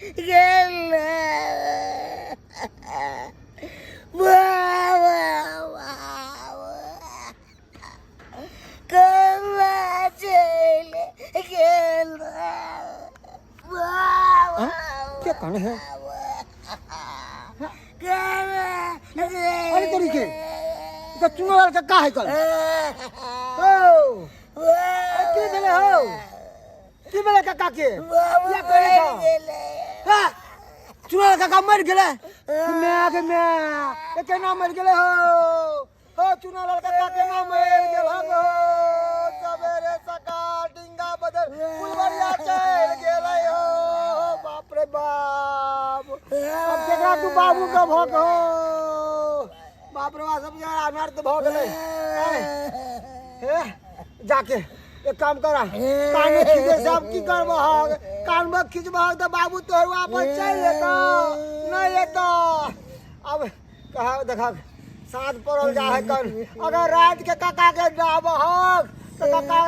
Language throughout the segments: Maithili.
गेल। बाबा बाबा कमा चलि गेल। बाबा के कहने है? अरे तोरी के तो चुनाव के का है कल ओ की भेलै हौ? की भेलै काका के? किया कहने छौ? हाँ, चुनाव काका मरि गेलै? माय के माय, ए केना मरि गेलै हौ? हो चुनाव काका केना मरि गेल हौ? सवेरे सकाल डिंगा बदल फुलबरिया चलि गेलै हौ। बाप रे बाप, अब केकरा तू बाबू के भऽ हो? बाप रे बाप, सब यार अनर्थ भऽ गेलै। हे जाके एक काम करा, कान में खींचे से अब की करबह? कान में खींचबह तऽ बाबू तोहर वापस चलि जेतौ, नहि एतौ। अब कहा देखा साँझ पड़ल जा है कन, अगर रात के काका के डाबहक तऽ काका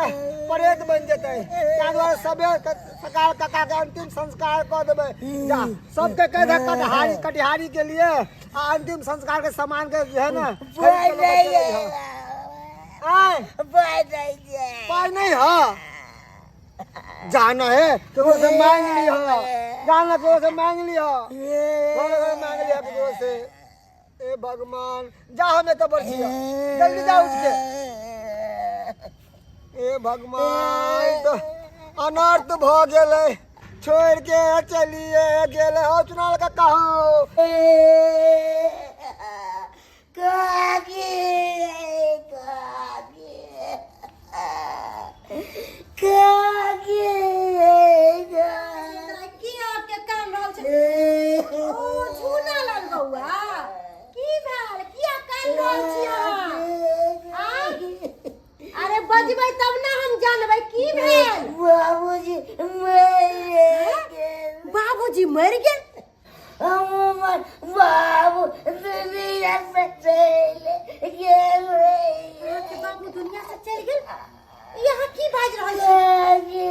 प्रेत बनि जेतै। ताहि दुआरे सबेर सकाल काका के अंतिम संस्कार कऽ देबै। जा सबके कहि दे कटिहारी, कटिहारी के लिए आ अंतिम संस्कार के सामान के जे है ना खरीद के लऽ के चलि अइहऽ। आय पाइ नहि छै। पाइ नहीं है? जाना है केकरो से मांग लिह, जाना केकरो से मांग लिह, घरे घरे मांग लिह केकरो से। ए भगवान, जा हमें तो बरसिया, जल्दी जा उठ के। ए भगवान, तो अनर्थ भ गेलै, छोड़ के चलिए गेलै। हो चुनाव का कहो काकी काकी काकी। की आपके कान रहल छै? ओ झूना लाल बौआ, की भेल? किया कान रहल छी अहाँ? आँ? अरे बजबै तब ने हम जानबै की भेल। बाबूजी मरि गेल। बाबूजी मरि गेल? हमर बाबू दुनिया से चलि गेल। अहाँके बाबू दुनिया से चलि गेल? ई अहाँ की बाजि रहल छी?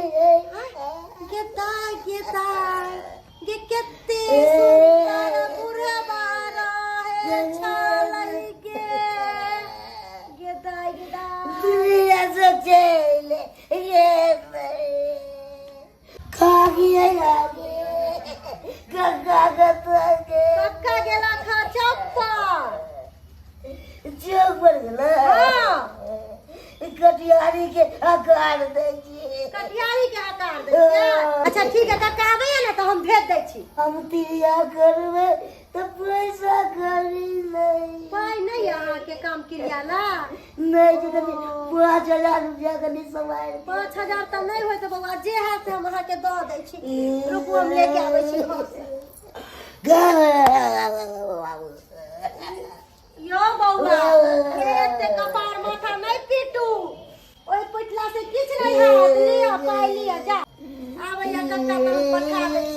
गे दाय, गे दाय, गे कते सुंदर बुढ़बा रहे छलै गे। गे दाय, गे दाय, दुनिया से चलि गेल। काकी काकी काका के कक्का गेला खा चौक पर। चौक पर गेलै? हाँ। कटिहारी के आकार दै छी। कटिहारी के आकार दै छियै? अच्छा ठीक है, कक्का आबैया ने तऽ हम भेज दै छी। हम क्रिया करबै तऽ पैसा करी नहीं। पाइ नहि यऽ अहाँके काम क्रिया ला? नहि छै, कनि 5000 रुपया कनि समारि। 5000 तऽ नहि होइत बौआ, जे हैत से हम अहाँके दऽ दै छी। रुकू, हम लेके आबै छी घरसँ। यौ बौआ, हे एते कपार माथा नहि पीटू, ओहि पिटला से किछु नहि हैत। लिअ पाइ, लिअ, जा। आबैया कक्का तऽ हम पठा दै छी।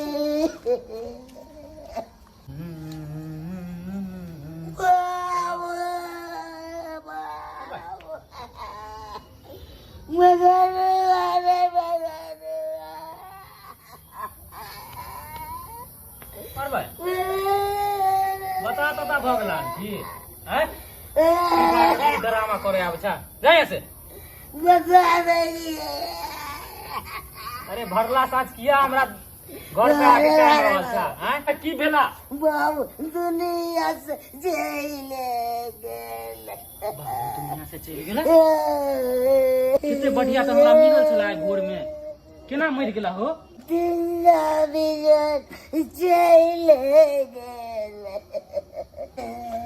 करबै बता तता भऽ गेला की? आँय, ड्रामा करे आबै छ? जा यहाँ से। अरे भरला साँझ किया हमरा घर पे आके कान रहल छ? आँय, की भेला? बाबू दुनिया से चलि गेल। बाबू दुनिया से चलि गेला? कते बढ़िया तऽ हमरा मिलल छला आइ भोर में, केना मरि गेला हो? दुनिया बिगड़ चलि गेल।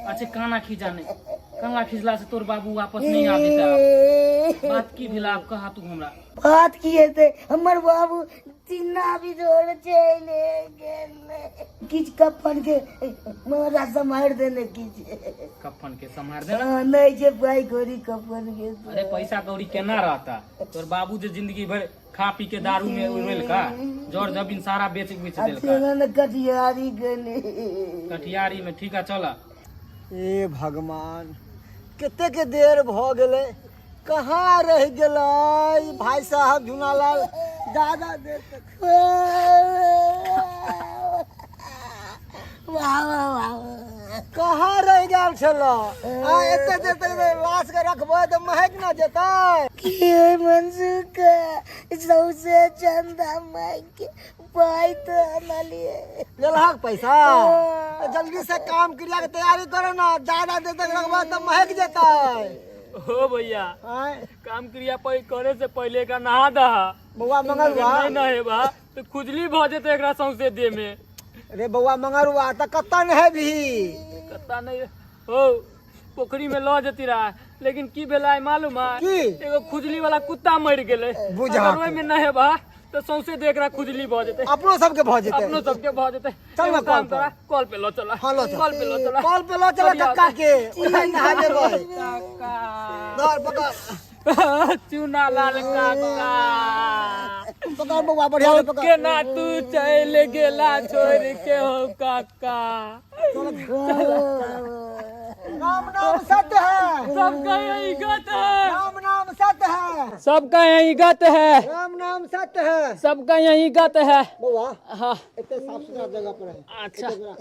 अच्छा, काना खींचा नहीं, काना खींचला से तोर बाबू वापस नहीं आबे। आब बात की भेला, आब कहा तू हमरा। बात की हेतै, हमर बाबू चिन्ना बिजोड़ चलि गेल। किछु कफन के हमरा सम्हारि देने किछु। कफन के सम्हार देना? हाँ, नहि छै पाइ कौड़ी कफन के। अरे पैसा कौड़ी केना रहता? तोर बाबू जे जिंदगी भर खा पी के दारू में उड़ेलका, जर जमीन सारा बेच बेच आ देलका। चलऽ ने कटिहारी कनी। कटिहारी में? ठीक है, चल। ए भगवान, कतेक देर भऽ गेलै, कहाँ रहि गेलै भाई साहब झुनालाल? ज्यादा देर तक वाह वाह वाह। कहाँ रहि गेल छल? आ एते देर तक लाश के रखबै तऽ महक ना जेतै। की मनसुख, सौसे चंदा मांग के पाइ तऽ अनलियै। लेलहक पैसा? तऽ जल्दी से काम क्रिया के तैयारी करो ना, ज्यादा देर तक रखबै तऽ महक जेतै। हो भैया। आँय? काम क्रिया पर करे से पहले एकरा नहा दहा। बौआ मंगलुआ, अगर नहीं नहेबा तऽ खुजली भऽ जेतै एकरा सौंसे देह में। रे बौआ मंगरुआ, तऽ कतऽ नहेबही? कत्ता नहीं हो, पोखरी में लऽ जती रहा, लेकिन की भेलै मालूम है? की? एगो खुजली वाला कुत्ता मरि गेलै। बुझा अगर ओहिमे नहेबा तऽ सौंसे देह एकरा खुजली भऽ जेतै। अपनो सबके भऽ जेतै। अपनो सबके भऽ जेतै। चल ना एगो काम कल पर। करा, कल पे लऽ चला। हाँ, लऽ चल। कल पे लऽ चला। कल पे लऽ चला। चलिए। कक्का के ओतहि नहा देबै। काका। धर पकड़। चूना लाल काका। पकड़ बौआ, बढ़िया से पकड़। केना तू चलि गेला छोड़ के हो काका? राम नाम सत्य है। सबका यही गत है। राम नाम सत्य है। सबका यही गत है। राम नाम सत्य है। सबका यही गत है। बौआ। हाँ। एते साफ सुथरा जगह पर है। अच्छा। एते राख।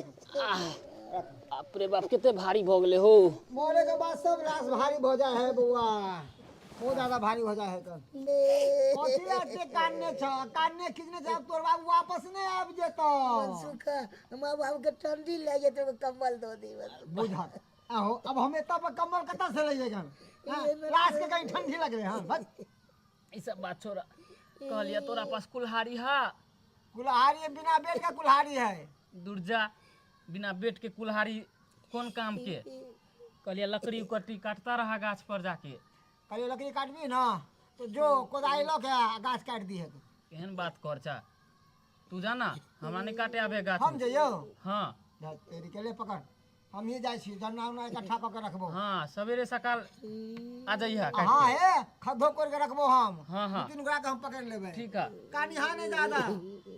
बाप रे बाप, कते भारी भऽ गेलै हो। मरे के बाद सब लाश भारी भऽ जाए है बौआ, बहुत ज्यादा भारी हो जाए है। तऽ कथी एते कानने छ, कानने खींचने छ? तोर बाबू वापस नहीं आबि जेतौ। मनसुख, हमरा बाबू के ठंडी लागि जेतै, कम्बल दऽ दी। बुझल आहो, अब हम एतऽ पर कम्बल कतऽ से लइयै गन? हाँ, लाश के कहीं ठंडी लगले? हाँ बस। ई सब बात छोड़, कहलिए तोरा पास कुल्हाड़ी है? कुल्हाड़ी है, बिना बेट का कुल्हाड़ी है। दुर्जा, बिना बेट के कुल्हाड़ी कोन काम के? कहलिए लकड़ी उकटी काटता रहा गाछ पर जाके। कहलिए लकड़ी काटबी ना तो जो कोदारी लऽ के आ गाछ काटि दी है। केहन बात कर चा तू, जाना हमरा नहीं काटे आबे गाछ। हम जइयौ? हाँ। धत तेरी के, ले पकड़, हम ही जाइ छी, जन्ना उन्ना इकट्ठा कऽ के रखबो। हाँ, सवेरे सकाल आ जाइए काट हाँ के। हे, खद्दो कोरि के रखबो हम। हाँ हाँ। दू तीन गोरा के हम पकड़ लेबै। ठीक है। कानिहा नहीं ज्यादा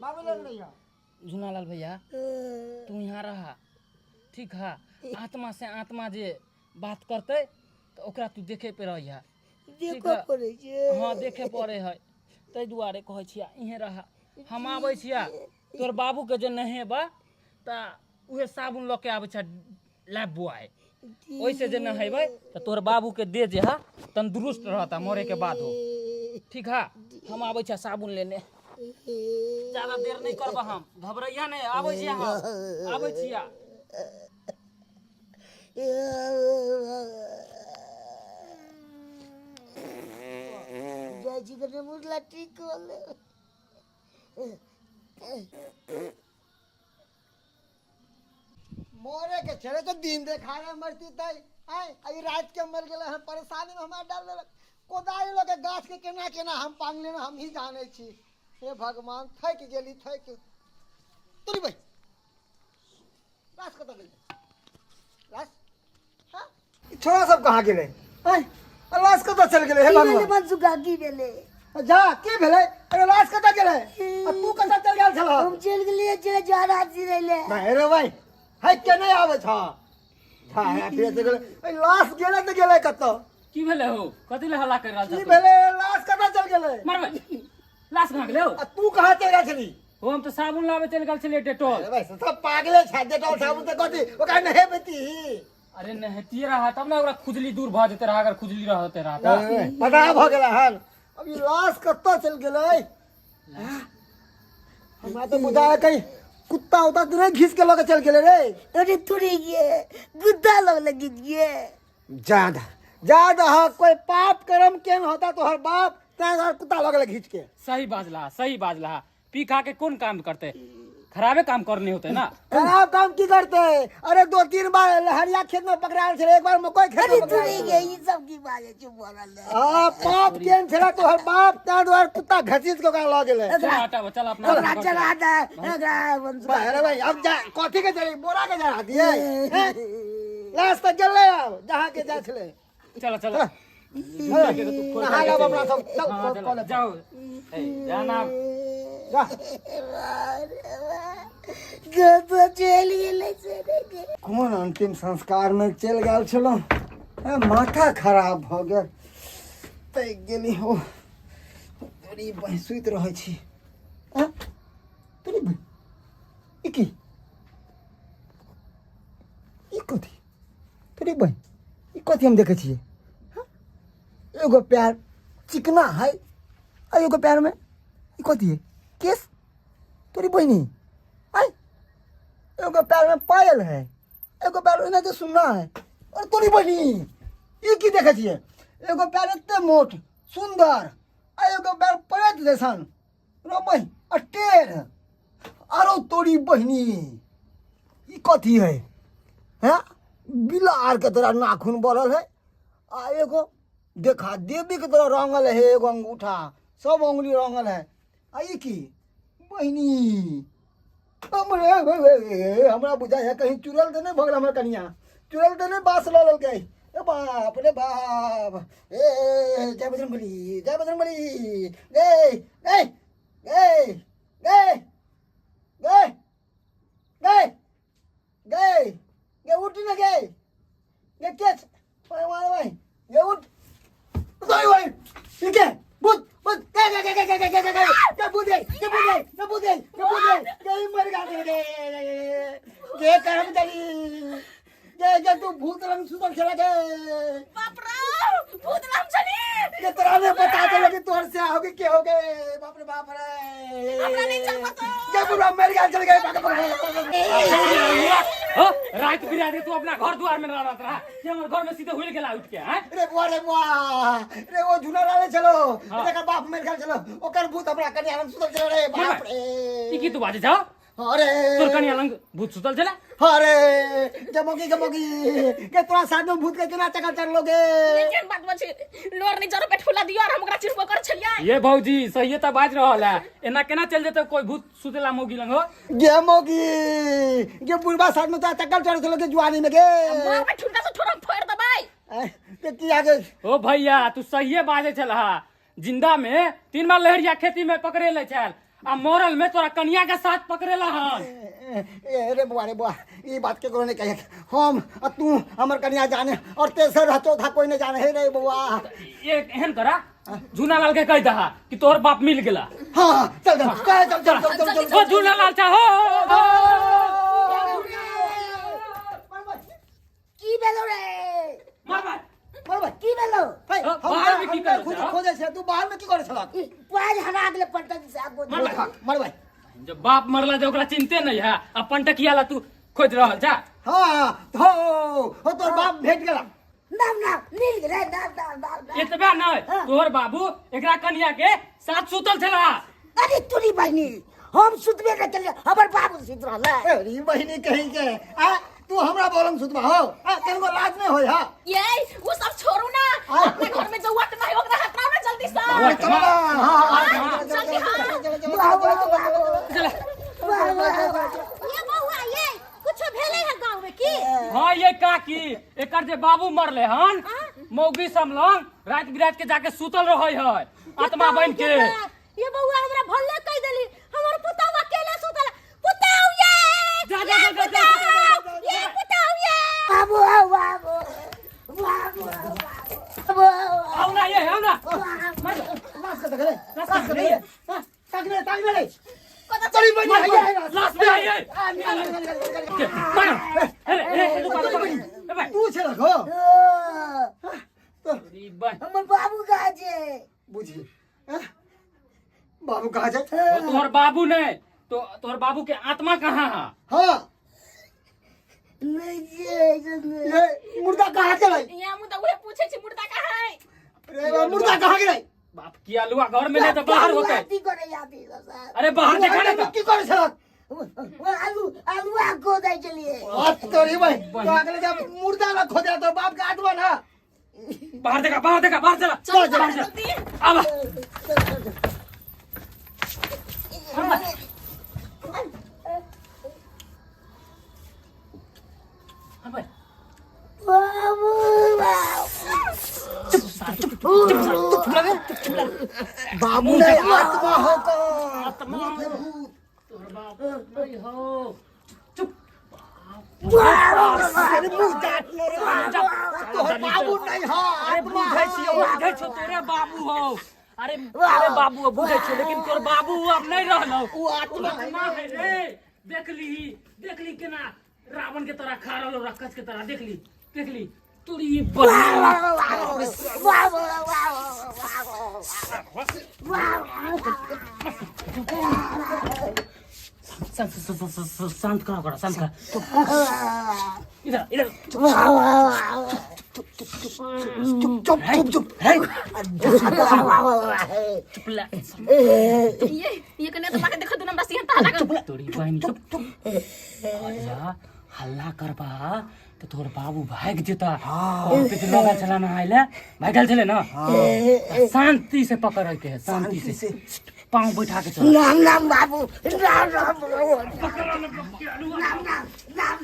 बाबू लग नहीं। झुनालाल भैया, तू यहाँ रहा, ठीक है? आत्मा से आत्मा जे बात करते तऽ ओकरा तू देखे पे रहिया। देखऽ पड़ै छै। हाँ, देखे पड़े है, ताहि दुआरे कहै छियै इहें रहा, हम आबै छियै। तोर बाबूके जे नहेबा तऽ उहे साबुन लऽ के आबै छै लाइफ बॉय, ओहिसे जे नहेबै तऽ तोहर बाबूके देह जे है तंदुरुस्त रहता मरे के बाद हो। ठीक है, हम आबै छियै साबुन लेने, ज्यादा देर नहीं करबा हम। घबरैया नहीं, आबै छियै हम, आबै छियै। जाइ छी कनि मुरला ठीक कऽ लेब। मरे के छेड़े तो दिन देखारे मरती तै आय, आई रात के मर गेलै हन, परेशानी में हमरा डाल देलक। कोदारि लऽ के गाछ के केना केना हम पांगले हम ही जानै छी। हे भगवान, थाकि गेली, थाकि तोरी भाई। लाश कतऽ गेलै? लाश? हाँ? ई छोरा सब कहाँ गेलै? आय, आ लाश कतऽ चलि गेलै? हे की भेलै भगवान। मनसुखा, की भेलै? जा, की भेलै? अरे लाश कतऽ गेलै आ तू कतऽ चलि गेल छलह? हम चलि गेलियै जे जारा चिड़ै ले। नहीं रे भाई, है के नहीं आबै छ झा है, फिर से गेलै। ए, लाश गेलै तऽ गेलै कतऽ? की भेलै हो? कथी ले हल्ला कर रहल की छह तू? भेलै? लाश कतऽ चलि गेलै? मरबै, लाश कहाँ गेलै हो? आ तू कहाँ चलि गेल छली? हो, हम तऽ साबुन लाबे चलि गेल छलियै डेटॉल। अरे भाई, सब पागले छै। डेटॉल साबुन तऽ कथी, ओकरा नहेबती? अरे नहेतिये रहा तब ने ओकरा खुजली दूर भऽ जेतै रहा, अगर खुजली रहते रहा तऽ। पता भऽ गेलै हन। अब ई लाश कतऽ चलि गेलै? हमरा तऽ बुझाय कहीं कुत्ता उत्ता तऽ नहि घीच के लऽ के चलि गेलै रे। अरे थोड़ी ये गुद्दा लग लगी ये। ज्यादा ज्यादा हाँ, कोई पाप कर्म केन होता तोहर बाप, तैं दुआरे कुत्ता लऽ गेलै घीच के। सही बाजला, सही बाजला। पी खा के कोन काम करते? खराबे काम करने होते ना। खराब काम की करते? अरे दो तीन बार लहरिया खेत में पकड़ायल छलै, एक बार मकई खेत अरे में पकड़ायल थोड़ी छलै। ये ई सब की बात है, चुप भऽ रहल। हाँ, पाप केन छलै तोहर बाप, तैं दुआरे कुत्ता घसीट के ओकरा लऽ गेलै। चल हटाबो, चल अपना ओकरा घर चला दे ओकरा मनसुखा। भाई, अरे भाई, अब जा कथी के जरी बोरा के जरा दिए हैं? लाश तऽ गेलै आब जहाँ के जाइ छलै। चल चल, नहा लेब अपना सब, चल। हाँ, चल, चल, जाओ। ए, जाना। जा। कतऽ चलि गेलै से नहि गेलै। कोन अंतिम संस्कार में चलि गेल छलहुँ? ए, माथा खराब भऽ गेल। तै गेली हो, तोरी बहिं सुति रहै छी। आँ? तोरी बहिं। तोरी बहिन ई कथी हम देखै छियै हँ? एगो पैर चिकना है आ एगो पैरमे ई कथी है केस तोरी बहिनी आय एगो पैरमे पायल है एगो पैर ओहिना जे सुन्ना है और तोरी बहिनी ई की देखै छियै एगो पैर एते मोट सुन्दर आ एगो पैर पड़ैत जैसन रो बहिन आ टेढ़ आरो तोरी बहिनी ई कथी है हैं बिलार के तोरा नाखून बढ़ल है आ एगो देखा देवी के तोरा रंगल है एगो अंगूठा सब अंगुली रंगल है आ ई की बहिनी हमरे हमरा बुझाइ है कहीं चुड़ैल तऽ नहि भऽ गेल हमर कनिया चुड़ैल तऽ नहि बास लऽ लेलकै ए बाप रे बाप ए जय बजरंगबली जय बजरंगबली ए ए ए ए ए ए गए गे उठ ना गए गे केच भाई भाई भाई गे उठ भाई भाई ठीक है भूत भूत गे गे गे गे गे गे गे गे गे भूत गई गे भूत गई गे भूत गई गे भूत गई गे मर गया गे गे गे करम चली गे गे तू भूत रंग सुतल खेला गे बाप रे भूत नाम चली गे तोरा ने बता दे लगे तोहर से होगे के हो गए बाप रे बाप रे हमरा नहीं चल पता। गे बुढ़ा मर गया चल गए भाग भाग भाग हो रात बिरात के तू अपना घर द्वार में रहत रहा कि हमर घर में सीधे हुल गेला उठ के हैं रे बुआ रे बुआ रे वो झूला लाले चलो हाँ। एकर बाप मर गेल चलो ओकर भूत हमरा कन्या लंग सुतल चलो रे बाप रे ई की तू बाजे जाओ अरे तोर कनिया लंग भूत सुतल छला अरे जमोगी जमोगी के तोरा साथ में भूत के केना चक्कर चढ़ लोगे केहन बात बा छै लोर नहीं जरो पे ठुला दियो और हम ओकरा चिरबो कर छलियै ये भौजी सही त बाज रहल है एना केना चल जेतै कोई भूत सुतेला मौगी लंग हो गे मोगी गे बुढ़बा साथ में तोरा चक्कर चढ़ चलो के जुआनी में गे मार पे ठुनका से ठोरा फोड़ देबै के की आगे ओ भैया तू सहिए बाजे छलहा जिंदा में तीन बार लहरिया खेती में पकड़े ले छल आ मरल में तोरा कनिया के साथ पकड़ेला हन ए रे बुआ रे बुआ ई बात के नहीं कहे हम आ तू हमर कन्या जाने और तेसर आ चौथा कोई नहीं जाने हे रे बुआ ये एहन करा झूना लाल के कह दहा कि तोहर बाप मिल गेला हाँ चल चल चल चल चल चल चल चल ओ झूना लाल चा हो की भेलो रे मार मार मार भाई की भेलो हे, हाँ, हम बाहर में की हम करै खुद छलह? खोजै छियै तू बाहर में की करै छलह ई पाज हरा गेले पटक से आगो मार भाई। मार भाई जब बाप मरला जब ओकरा चिंते नहीं है अपन टकिया ला तू खोज रहल जा हाँ हो हो तोर बाप भेट गेला नाम नाम मिल गेलै नाम नाम नाम नाम। एतबे नहीं हाँ। तोहर बाबू एकरा कनिया के साथ सुतल छला अरे तुरी बहिनी हम सुतबे न चलिए हमर बाबू सुत रहल है। अरे बहिनी कहीं के आ तू हमरा बोलम सुतबा हो आ कनको लाज नहीं होय हा ये वो सब छोड़ू ना हाँ। अपने घर में जौआ के नहीं ओकरा हटाओ ना जल्दी से बउआ चलो ना हाँ हाँ चलो जल्दी, हाँ। चलो चलो वाह, चलो वाह, वाह, चलो चला वाह, वाह, वाह। ये बउआ ये कुछो भेलै है गाँव में की हाँ ये काकी एकर जे बाबू मरले हन मौगी समलंग रात बिरात के जाके सुतल रहै है आत्मा बन के ये बउआ हमरा भल्ले कह देली हमर पुतौ अकेले सुतल पुतौ ये जा, जा, ये जा, जा, जा, पुतौ ये पुतौ ये बाबू आओ, बाबू बाबू आओ, बाबू आओ, आउ ना ये आउ ना लाश कतऽ गेलै लाश कतऽ गेलै ताक ले ताक ले कतऽ तोरी बहिनी आइए आइए लाश में आइए आ निकाल निकाल निकाल निकाल के, मार। अरे अरे रुका रुका ए भाई तू छलक हो ओ, ई बा हमर बाबू कहाँ छै बुझी हैं? बाबू कहाँ छै तो तोहर बाबू नहीं तो तोहर बाबू के आत्मा कहाँ है हाँ नहि छै नहि। ये मुर्दा कहाँ गेलै यहाँ मुदा उहे पूछे छी मुर्दा कहाँ है रे बा, मुर्दा कहाँ गेलै बाप की आलुआ घर में नहीं तो बाहर होते की करे आती साहब अरे बाहर देखा ना की करे छलक आलू आलू खोदै छलियै बात तोरी भाई तो अगले जब मुर्दा ना खोदे तो बाप के आत्मा ना बाहर देखा बाहर देखा बाहर चला चल चल बाहर चला जल्दी आवा हाँ भाई बाबू बाबू ने आत्मा हो को आत्मा भूत तोहर बाप नहीं हो चुप अरे मुंह काट लो रे तोहर बाबू नहीं हो अरे आत्मा बुझै छियौ बुझै छियौ तोरे बाबू हो अरे अरे बाबू हो बुझै छियौ लेकिन तोर बाबू अब नहीं रहलौ उ आत्मा है आत्मा है रे देख ली देख ली केना रावण के तरह खा रहलो रक्कस के तरह देख ली देखली तोरी बहिन। शांत शांत शांत करा ओकरा, शांत करा। इधर इधर। चुप चुप चुप चुप। चुप ला। ये ये कने तो माके देखो तू हमरा सिंह ता लागल। तोरी बहिन, चुप चुप। हल्ला हल्ला करबा तो तोहर बाबू भाग जेता। और पे लगा चला ना आइले, भागल छले ना। त शांति से पकड़ के है, शांति से पाँव बैठा के चल। राम राम बाबू, राम राम बाबू, राम राम राम राम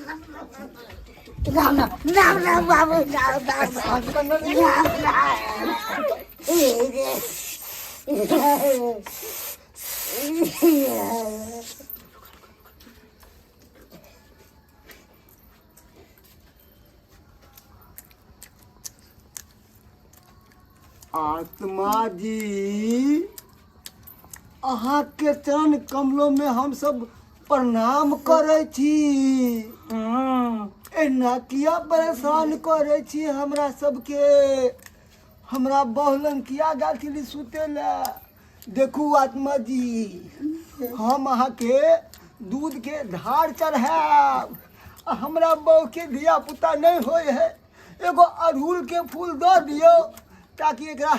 राम राम राम बाबू, राम राम राम राम। आत्मा जी, अहाँ के चरण कमलो में हम सब प्रणाम करै छी। एना किया परेशान करै छी हमरा सबके? हमरा बहुलन किया गेल छली सुते लए? देखू आत्मा जी, हम अहाँके दूध के धार चढ़ायब आ हमरा बहू के धिया पुता नहि होइ है, एगो अड़हुल के फूल दऽ दियौ ताकि एकरा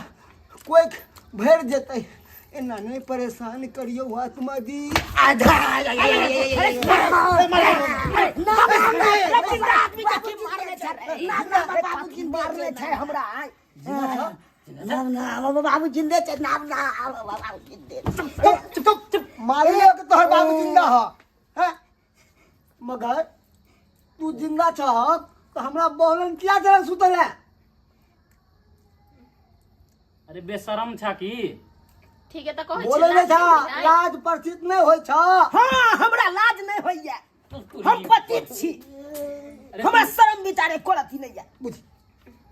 कोइख भरि जेतै। एना नहि परेशान करियौ आत्मा जी। मारने छै हमरा। नाम नाम बाबू जिंदे छै, नाम नाम बाबू जिंदे। चुप चुप चुप। मारियो के तोहर बाबू जिंदा ह हैं, मगर तू जिंदा छह तो हमरा बहलन किया जरा सुतल है? अरे बेशरम छा की? ठीक है, त कहै छी। बोले नहीं था, लाज लाज परिचित नहीं होय छ। हाँ, हमरा लाज नहीं होइया, हम पतित छी, हमरा शर्म बिचारे करत ही नहीं है। बुझ।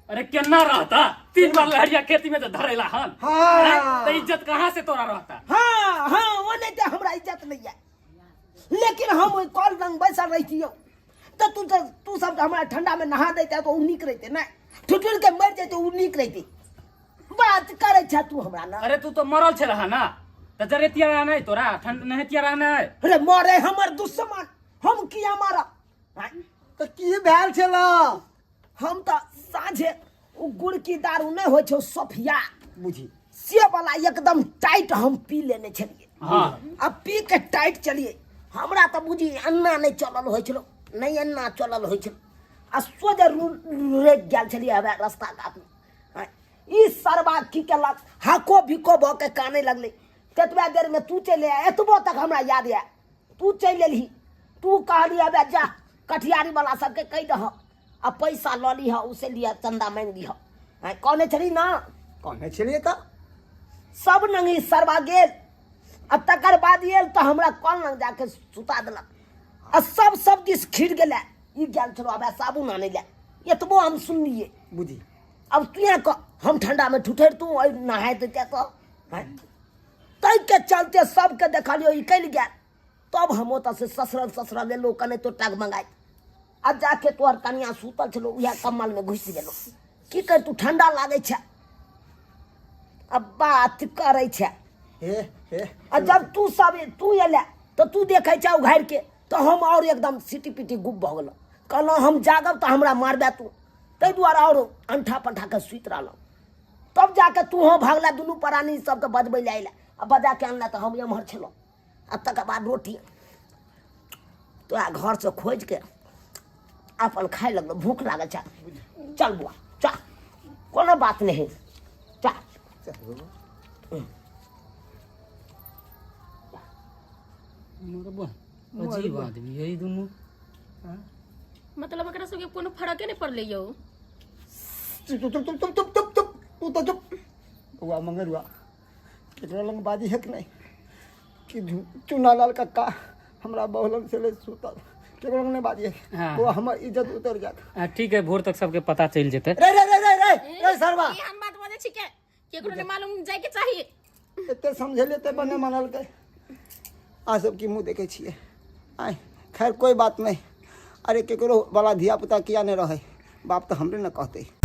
अरे केना रहता? तीन बार लहरिया खेती में तो धरेला हन। हाँ। तो इज्जत कहाँ से तोरा रहता? हाँ हाँ, वो नहीं तो हमरा इज्जत नहीं है, लेकिन हम ओहि कल रंग बैसल रहितियौ तऽ तू तऽ तू सब हमरा ठंडा में नहा दैते तऽ ओ नीक रहिते, नहि ठुठुर के मरि जैते ओ नीक रहिते। बात करै छ तू हमरा ना। अरे तू तो मरल छे रहा ना, तो जरेतिया रहा नहीं तोरा, ठंड नहेतिया रहा नहीं। अरे मरे हमर दुश्मन, हम किया मारब? आँय? तऽ की भेल छल? हम तऽ साँझे ओ गुड़की दारू नहि होइ छौ सोफिया, बुझी से वाला एकदम टाइट हम पी लेने छलियै। आ पी के टाइट चलिए, हमरा तऽ बुझी अन्ना नहि चलल होइ छलो, नहि अन्ना चलल होइ छलो आ सोझे रुकि गेल छलियै हवे रस्ता कातमे। आँय, ई सरबा की केलक, हाको बिको भऽ के काने लगलै। ततबा देरमे तू चलि आया, एतबो तक हमरा याद आया, तू चलि एलही, तू कहली अबे जा कटिहारी वाला सबके कहि दह आ पैसा लऽ लिह, उसे लिह चंदा मांगि लिह। आँय, कहने छली ना? कहने छलियै तऽ। सब नंगी सरबा गेल आ तकर बाद आयल तऽ हमरा कल लग जाके सुता देलक आ सब सब दिस खिर गेलै। ई गेल छलो आबे साबुन आनै लए, एतबो हम सुनलियै। बुझी। अब तू यहाँ कह, हम ठंडा में ठुठर तू नहाय देते तो ताहिके चलते सबके देखलियो ई कल गेल, तब हम ओतऽ से ससरल ससरल एलहुँ कने तो टाक मंगाइ आ जाके तोहर कनिया सुतल छलो उएह कम्बल में घुसि गेलहुँ। की कर तू, ठंडा लागै छै आ बात करै छै। हे हे। आ जब तू सब तू एले तऽ तू देखै छै उघारि के, तऽ हम और एकदम सिटी पिटी गुप भऽ गेलहुँ। कहलहुँ हम जागब तऽ हमरा मारबे तू, ताहि दुआरे और अंठा पंठा के सुति रहलहुँ। तब जाके तू हो भागला, दुनू प्राणी सबके बजबै लए अयला आ बजा के अनला तऽ हम एम्हर छलहुँ। आ तकर बाद रोटी तोरा घरसँ खोजिके अपन खाय लगलहुँ, भूख लागल छै। चल बुआ चल, कोनो बात नहि, चल। अजीब आदमी है ई दुनू। मतलब एकरा सबके कोनो फरके नहि पड़लै यौ। चुप चुप चुप चुप चुप चुप चुप, तू तो चुप। बौआ मंगरुआ, केकरो लग बाजी है कि नहीं कि चुनालाल कक्का हमरा बहुलन से ले सुतल, केकरो लग नहीं बाजी है? हाँ। वो हमर इज्जत उतर जात। ठीक है, भोर तक सबके पता चलि जेतै। रे रे रे रे रे रे सरवा। ई हम बात बजै छी के केकरो नहि मालूम जाय के चाही। एते समझेलियै ते पर नहि मानलकै। आ सब की मुँह देखै छियै? आय खैर कोई बात नहीं। अरे केकरो वाला धिया पुता किया नहीं रहे, बाप तो हमरे न कहते।